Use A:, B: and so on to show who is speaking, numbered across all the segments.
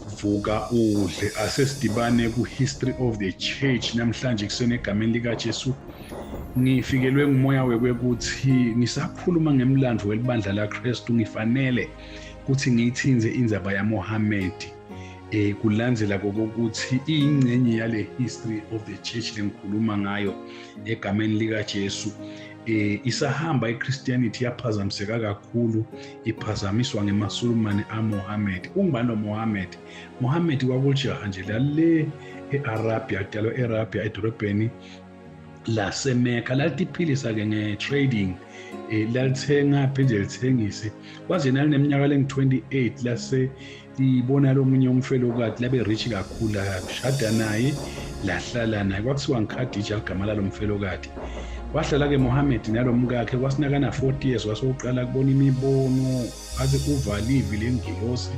A: Vuka udle. Asesidibane ku-History of the Church namhlanje kuseni egameni likaJesu. Ngifikelwe ngumoya wekwekuthi ngisakhuluma ngemlando welibandla laKristu, ngifanele ukuthi ngiyithinze indzaba yaMohammed, kulandzela kokuthi iyingcenye yale history of the church lengikhuluma ngayo egameni likaJesu. Isahamba iChristianity yaphazamiseka kakhulu, iphazamiswa ngemasulumane aMohammed. Ungubani lo Mohammed? Mohammed kwakujaha nje lale eArabia, kudalwa eArabia edolobheni laseMecca. Latiphilisa-ke nge-trading, lalithenga phinde lithengise. Kwaze nalineminyaka lengu-28 lase libona lo munye umfelokati labe rich kakhulu, lashada naye, lahlala naye. Kwakuthiwa ngiKhadija ligama lalo mfelokati. Wahlala-ke Mohammed nalo mkakhe kwasinakana 40 years, wasewuqala kubona imibono, aze uva livi lengilosi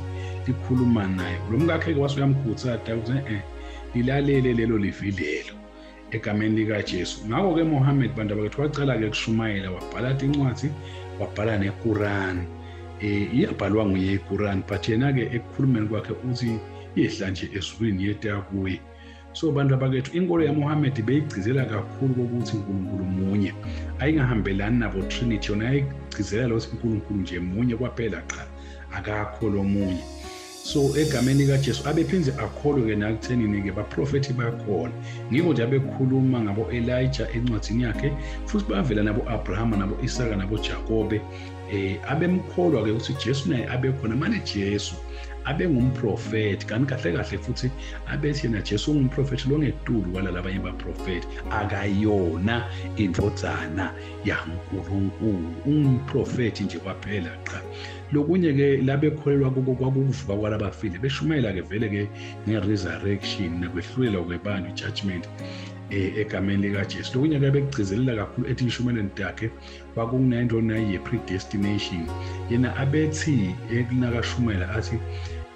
A: likhuluma naye. Lo mkakhe-ke wase uyamkhuthata ukuthi lilalele lelo livi lelo egameni likaJesu. Ngakho-ke Mohammed, bantu abakethu, wacala-ke kushumayela, wabhala tincwadi, wabhala neQuran. Iyabhalwa nguye iQuran, but yena-ke ekukhulumeni kwakhe uthi yehla nje ezulwini yeta kuye. So bantu abakethu, inkolo yaMohammed beyigcizela kakhulu kokuthi uNkulunkulu munye, ayingahambelani nabo Trinity. Yona yayigcizelela ukuthi uNkulunkulu nje munye kwaphela, qha, akakho lomunye. So egameni likaJesu abephinde akholwe-ke nakuthenini-ke baprofethi bakhona. Ngiko nje abekhuluma ngabo-Elijah encwadini yakhe, futhi bavela nabo-Abrahama, nabo-Isaka, nabo-Jakobe. Abemkholwa-ke ukuthi Jesu naye abekhona. Mane Jesu abengumprofethi kanti kahle kahle futhi abethi yena Jesu ungumprofethi longetulu kwalaba abanye baprofethi, akayona indvodzana yaNkulunkulu, ungumprofethi nje kwaphela qha. Lokunye-ke labekholelwa kuko kwakukuvuka kwalabafile. Beshumayela-ke vele-ke nge-resurrection nakwehlulelwa kwebantu, i-judgment, egameni likaJesu. Lokunye-ke abekugcizelela kakhulu ethi inshumelweni takhe kwakunento naye ye-predestination. Yena abethi ekunakashumayela athi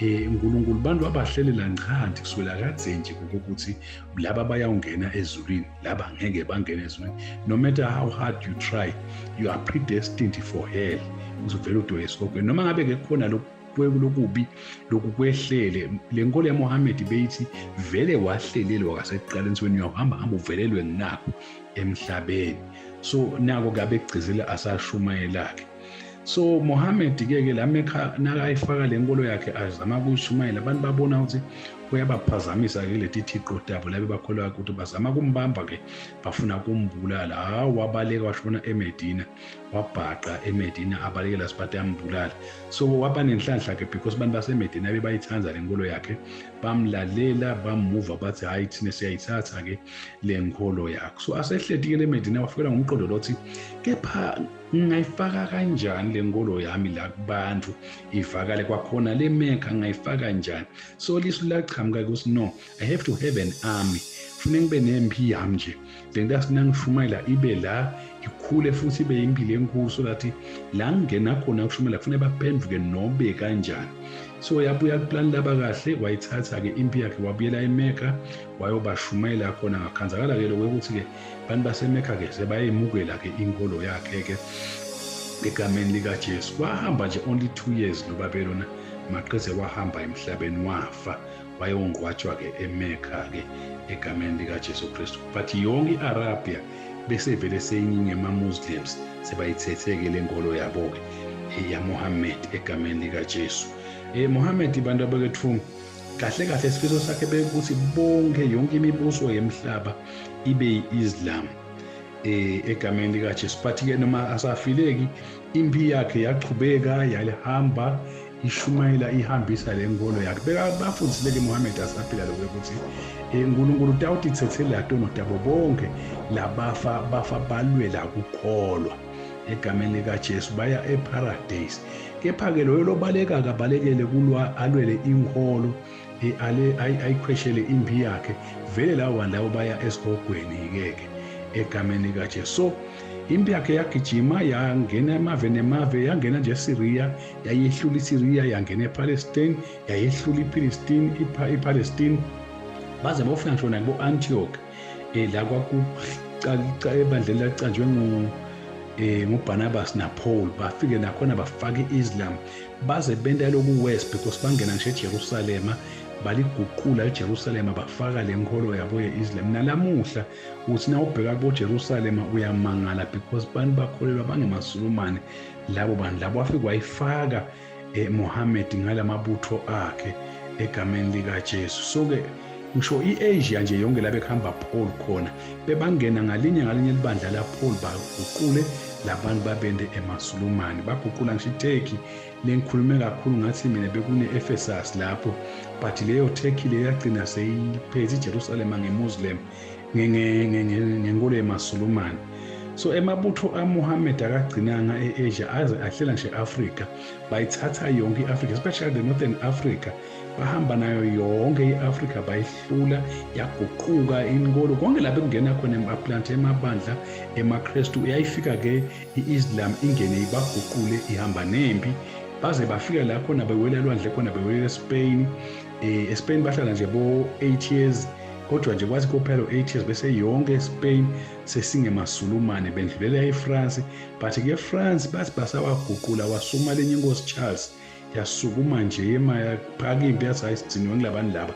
A: uNkulunkulu bantu abahlelela nchanti kusukela kadze nje ukuthi laba bayawungena ezulwini, laba ngeke bangene ezulwini. No matter how hard you try, you are predestined for hell, uzovela udoye esihogweni noma ngabe ke khona lokubi lokukwehlele. Le nkolo yaMohammed beyithi vele wahlelelwa kwasekuqaleni, so wena uyahamba hamba uvelelwe nginakho emhlabeni. So nako kabe egcizile asashumayela-ke. So Mohammed ke ke la Mecca nakayifaka le nkolo yakhe azama ukuyishumayela, abantu babona ukuthi kuyabaphazamisa ke leti thixo tabo labe bakholwa ukuthi bazama kumbamba ke, bafuna kumbulala. Hawu, wabaleka washona eMedina, wabhaqa eMedina, abalekela siphathe ambulala. So waba nenhlanhla ke because abantu baseMedina bebayithanda le nkolo yakhe, bamlalela, bamuva, bathi hayi, thina siyayithatha ke le nkolo yakho. So asehleti ke le Medina, wafikela ngumqondo lothi kepha ngingayifaka kanjani le nkolo yami la kubantu ivakale kwakhona le Mecca, ngingayifaka kanjani? So lisu laqhamuka ukuthi no, I have to have an army, fune ngibe nempi yami nje, le nto asinangishumayela ibe la ikhule futhi ibe impilo enkulu, so that la ngingena khona ukushumayela kufanele baphenduke nobe kanjani. So yabuya kuplani laba kahle, wayithatha-ke impi yakhe, wabuyela eMecca, wayobashumayela khona. Ngakhanzakala-ke lokho ukuthi-ke abantu baseMecca-ke sebayemukela-ke inkolo yakhe-ke egameni likaJesu. Kwahamba nje only 2 years lo babe lona, maqede wahamba emhlabeni, wafa, wayongqwatshwa-ke eMecca-ke egameni likaJesu Kristu. But yonke i-Arabia bese vele seyinye ama-Muslims sebayithethe-ke le nkolo yabo-ke yaMohammed egameni likaJesu. Mohammed, bantu abakethu, kahle kahle isifiso sakhe bekuthi bonke, yonke imibuso yemhlaba ibe yi-Islam egameni likaJesu. But ke noma asafileki, impi yakhe yachubeka, yalihamba ishumayela, ihambisa le nkolo yakhe. Beka bafundisile ke Muhammad asaphila lokho ukuthi uNkulunkulu utawutithethela tono tabo bonke labafa bafa balwela kukholwa egameni likaJesu, baya eparadise. Kepha-ke loyo lobaleka akabalekele kulwa alwele inkolo, ayikhweshele impi yakhe, vele lawo bantu labo baya esihogweni-ke ke egameni likaJesu. So impi yakhe yagijima yangena emave nemave, yangena nje eSyria, yayehlula iSyria, yangena ePalestine, yayehlula iPalestine, iPalestine, baze bofika ngisho nakubo Antioch, la kwakuca ebandleni lacanjwe ngu nguBarnabas naPaul bafike nakhona bafaka i-Islam baze benta loku west because bangena ngisho eJerusalema baliguqula eJerusalema bafaka le nkolo yabo ye-Islam. Nalamuhla uthi na ubheka kubo Jerusalema uyamangala because bantu bakholelwa bangemasulumane labo bantu labo wafika wayifaka Muhammad ngalamabutho akhe egameni likaJesu. So ke ngisho i-Asia nje yonke la bekuhamba Paul khona bebangena ngalinye ngalinye libandla la Paul baguqule labantu babende emasulumane baguqula ngisho iTurkey lengikhulume kakhulu ngathi mina bekune-Ephesus lapho, but leyo Turkey le yagcina seyiphethe iJerusalema ngeMuslim, ngenkolo yemasulumane. So emabutho aMuhammad akagcinanga e-Asia, aze ahlela nje e-Afrika, bayithatha yonke i-Afrika, especially the Northern Africa. Bahamba nayo yonke i-Afrika, bayihlula, yaguquka inkolo konke lapho ekungena khona emaplante emabandla emaKristu. Yayifika-ke i-Islam ingene ibaguqule, ihamba nempi baze bafika la khona bewela lwandle khona bewela eSpain. ESpain bahlala nje bo 8 years, kodwa nje kwathi kophela 8 years bese yonke eSpain sesingemasulumane. Bendlulela eFrance, but ke France bathi basawaguqula, wasukuma lenye inkosi Charles, yasukuma nje yema yaphaka impi, yathi hayi, sigciniwe ngilabani laba,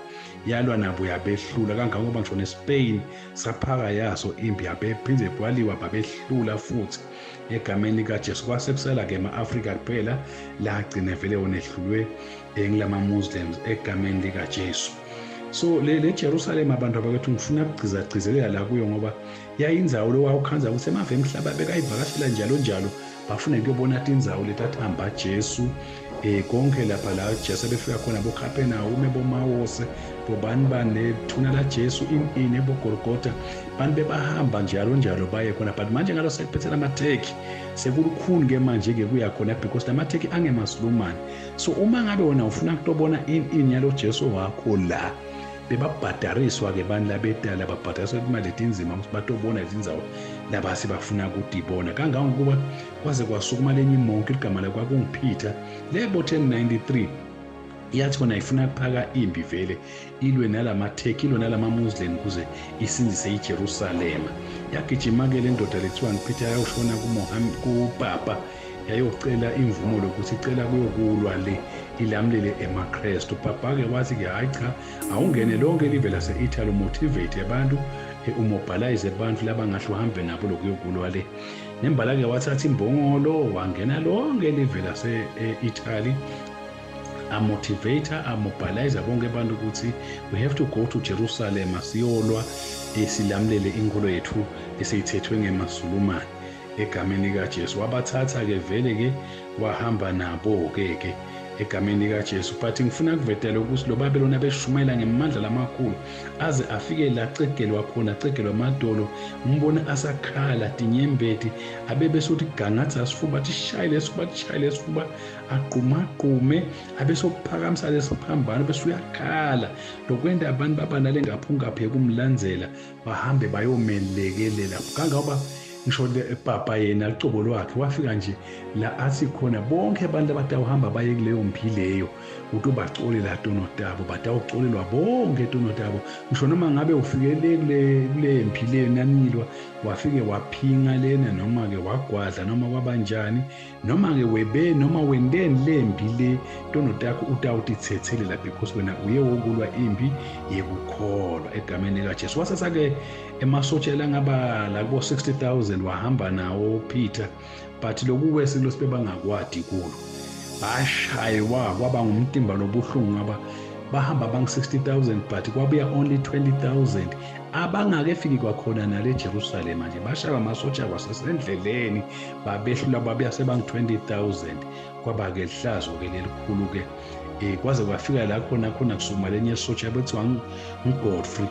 A: yalwa nabo yabehlula kangangoba ngisho neSpain saphaka yaso impi, yabephinde kwaliwa, babehlula futhi egameni likaJesu. Kwase kusala-ke ema-Afrika kuphela la agcine vele wona ehlulwe ngilama-Muslims egameni likaJesu. So le Jerusalem, abantu abakwethu, ngifuna ukugciza gcizelela la kuyo ngoba yayindzawo lo wawukhandza ukuthi emave emhlaba bekayivakashela njalo njalo, bafune kuyobona tindzawo letathamba Jesu, konke lapha la Jesu ebefika khona, boKapernaum, boMawose, bobani bani, nethuna la Jesu in eboGolgotha. Bantu bebahamba njalo njalo baye khona, but manje ngalo sekuphethe lamatheki sekulukhuni ke manje ke kuya khona because lamatheki angemasulumane. So uma ngabe wena ufuna kutobona in yalo Jesu wakho la, bebabhadariswa-ke bantu labetala, babhadariswa imali letinzima ukuthi batobona letindzawo labase bafuna kutibona, kangangokuba kwaze kwasukuma lenye imonke ligama layo kwakunguPeter lebo 1093, yathi khona ifuna kuphaka impi vele ilwe nalamatheki, ilwe nalama-Muslim ukuze isindzise iJerusalema. Yagijima-ke le ndoda lethiwa nguPeter yayoshona kupapa, yayocela imvumo lokuthi icela kuyokulwa le ilamulele emaKrestu. Papa-ke wathi-ke hhayi cha, awungene lonke live lase-Italy, umotivate abantu, umobilize abantu labangahle uhambe nabo lokuyokulwa le. Nembala-ke wathatha imbongolo wangena lonke live lase-Italy, amotivate, amobilize bonke abantu ukuthi we have to go to Jerusalem, siyolwa, silamulele inkolo yethu eseyithethwe ngemasulumane egameni likaJesu. Wabathatha-ke vele-ke wahamba nabo-ke ke egameni likaJesu. But ngifuna kuvetela ukuthi lo babe lona beshumayela ngemandla lamakhulu aze afike la cegelwa khona, cegelwa amadolo, umbone asakhala tinyembeti, abe besothi gangatha sifuba, athi shaye lesifuba, athi shaye lesifuba, agqumagqume, abe sokuphakamisa lesiphambano bese uyakhala. Lokwenta abantu baba nale ngaphungaphi kumlandzela bahambe bayomelekelela, kangangoba ngisho le papa yena lucobo lwakhe wafika nje la athi khona bonke abantu abatawuhamba baye kuleyo mphi leyo utobacolela tono tabo, batawucolelwa bonke tono tabo. Ngisho noma ngabe ufike le kule mphi leyo nanilwa, wafike waphinga lena, noma-ke wagwadla, noma kwabanjani, noma-ke webe, noma wenteni lempi le, tono takho utawutithethelela because wena uye wokulwa impi yekukholwa egameni likaJesu. Wasasa-ke emasotsha langaba la kubo 60,000 wahamba nawo Peter, but lokuwesilo sibe bangakwadi kulo, bashaywa kwaba ngumtimba lobuhlungu ngaba bahamba bang 60,000, but kwabuya only 20,000 abangakefiki kwakhona nale Jerusalem nje. Bashaywa amasotsha kwasesendleleni, babehlula, babuya sebang 20,000. Kwaba-ke lihlazo-ke lelikhulu-ke, kwaze kwafika la khona khona kusukuma lenye sotsha bekuthiwa nguGodfrey.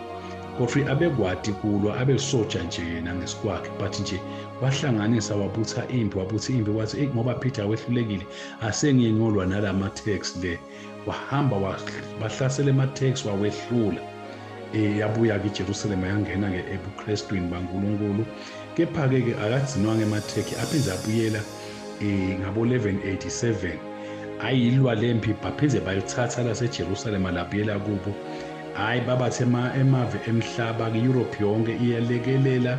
A: Godfrey abekwati kulwa, abe sotsha nje yena ngesikwakhe, but nje wahlanganisa wabutha impi, wabutha impi, wathi hey, ngoba Peter wehlulekile, asengiye ngolwa nalama Turks le. Wahamba bahlasela ema-Turks, wawehlula. Yabuya-ke iJerusalema, yangena-ke ebuKrestwini baNkulunkulu. Kepha-ke ke akagcinwanga emaTurkey, aphinde abuyela ngabo 1187, ayilwa lempi, baphinde bayithatha laseJerusalema, labuyela kubo. Hayi, babathe emave emhlaba ku-Europe yonke iyalekelela.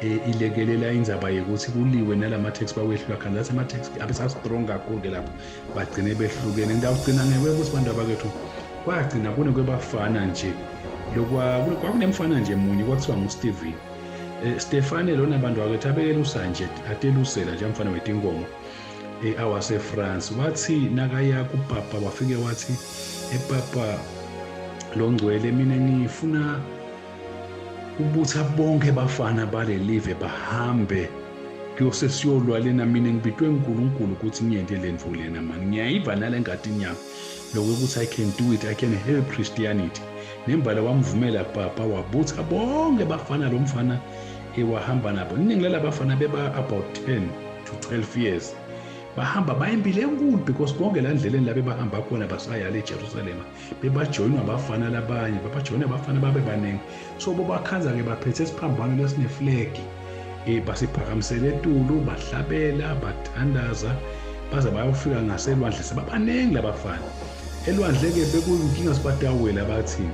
A: Ilekelela indzaba yokuthi kuliwe nalama-tax bawehlula khanti athi ama-tax abe sa-strong kakhulu-ke lapho bagcine behlukene. Ngitawugcina ngekwe ukuthi bantu abakethu kwagcina kunekwebafana nje kwakunemfana nje munye kwathiwa nguSteven. Stefane lona bantu bakwethu abekelusa nje atelusela nje mfana wetinkomo awaseFrance. Wathi nakaya kupapa wafike wathi epapa longcwele, mina ngifuna ubutha bonke bafana balelive bahambe kuyose siyolwa lena, mina ngibitwe uNkulunkulu ukuthi ngiyente le ntfo lena mani, ngiyayiva nale ngatini yami lokho ukuthi I can do it, I can help Christianity. Nembala wamvumela papa, wabutha bonke bafana lo mfana ewahamba nabo. Iningi lalabafana beba about 10 to 12 years. Bahamba bayimpilo enkulu because konke la ndleleni la bebahamba khona basayala eJerusalema bebajoyinwa abafana labanye, babajoyina abafana babe baningi. So bobakhanza-ke baphethe isiphambano lesineflegi basiphakamisele etulu, bahlabela, bathandaza baze bayofika ngaselwandle. Sebabaningi labafana elwandle-ke, bekuyinkinga sibatawela bathini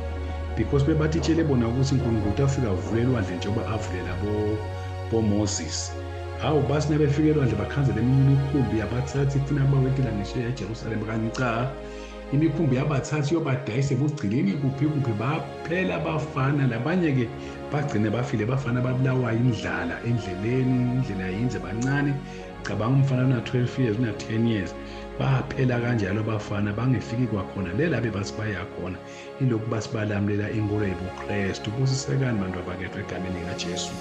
A: because bebatitshele bona ukuthi uNkulunkulu utafika avule elwandle njengoba avulela boMoses. Hawu, basi nabefika elwandle bakhanzela eminye imikhumbi yabathatha ifuna bawetela ngesheya eJerusalema, kanti cha, imikhumbi yabathatha iyobadayisa ebugcilini kuphi kuphi. Baphela abafana, labanye-ke bagcine bafile, bafana babulawa indlala endleleni, indlela yinze bancane. Cabanga umfana una-12 years, una-10 years. Baphela kanjalo abafana bangefiki kwakhona lela bebathi baya khona, ilokhu basibalamlela inkolo yobuKristu. Busisekani bantu abakethu egameni likaJesu.